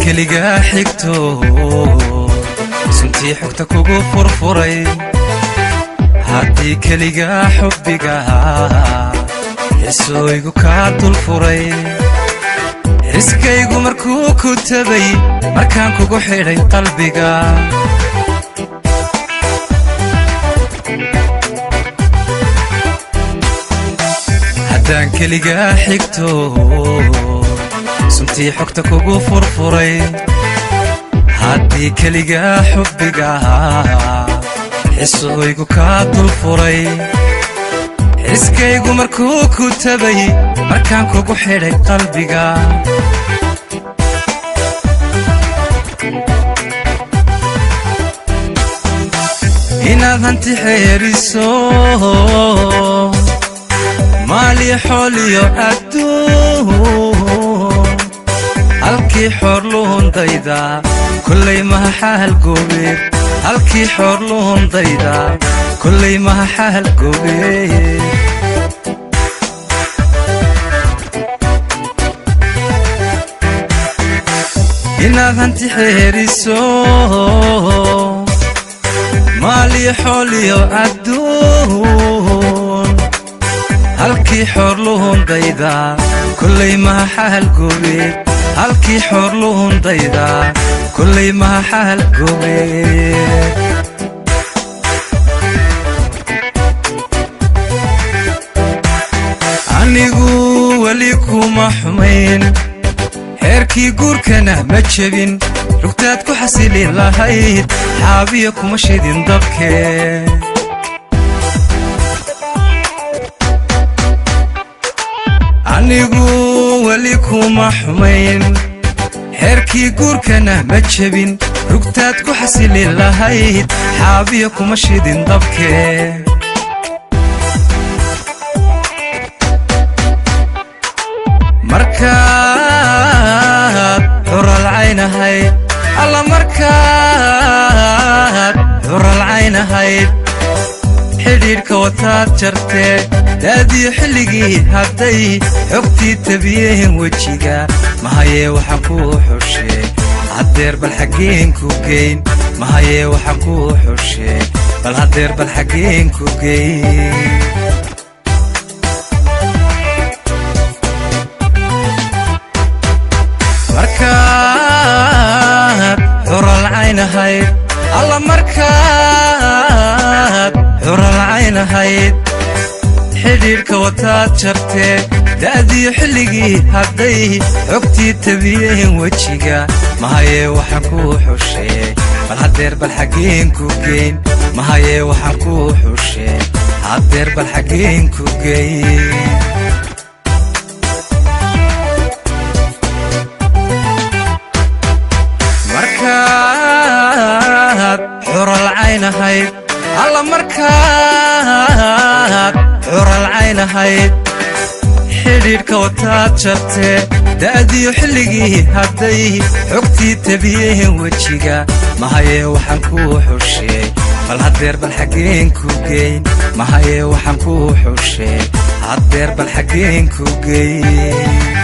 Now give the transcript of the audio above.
Keligaa xigto suntii xogta kugu furfuray, haddii keligaa xubbiga xisooygu kaa dulfuray, xiskaygu markuu ku tabay markaan kugu xidhay qalbiga. Haddaan keligaa xigto suntii xogta kugu furfuray, haddii keligaa xubbiga xisooygu kaa dulfuray, xiskaygu markuu ku tabay markaan kugu xidhay qalbiga. Inaad hanti xeeriso maali xooliyo adduun, halkii xoorluhundayda kollay maha xaal goobeed, halkii xoorluhundayda kollay maha xaal goobeed. Inaad hanti xeeriso maali xooliyo adduun, halkii xoorluhundayda kollay maha xaal goobeed, halkii xoorluhundayda kollay maha xaal goobeed. Anigu weli kuma xumayn, xeerkii guurkana ma jebin, rugtaad ku xasili lahayd xaabiyo kuma shidin dabkee. Anigu weli kuma xumayn, xeerkii guurkana ma jebin, rugtaad ku xasili lahayd xaabiyo kuma shidin dabkee. Markaad xuralcaynahayd alla, markaad xuralcaynahayd xidhiidhka wataad jartee, daadiyo xilligii hadday xogtii tabiyeen wejiga, mahayee waxaan kuu xushee haddeer bal xaggeen ku geyn, mahayee waxaan kuu xushee bal haddeer bal xaggeen ku geyn. Markaad xuralcaynahayd alla, markaad xuralcaynahayd xidhiidhka wataad jartee, da'diyo xilligii hadday xogtii tabiyeen wejiga, mahayee waxaan kuu xushee bal haddeer bal xaggeen ku geyn, mahayee waxaan kuu xushee haddeer bal xaggeen ku geyn. Markaad xuralcaynahayd alla, markaad xuralcaynahayd xidhiidhka wataad jartee, da'diyo xilligii hadday xogtii tabiyeen wejiga, mahayee waxaan kuu xushee bal haddeer bal xaggeen ku geyn, mahayee waxaan kuu xushee haddeer bal xaggeen ku geyn.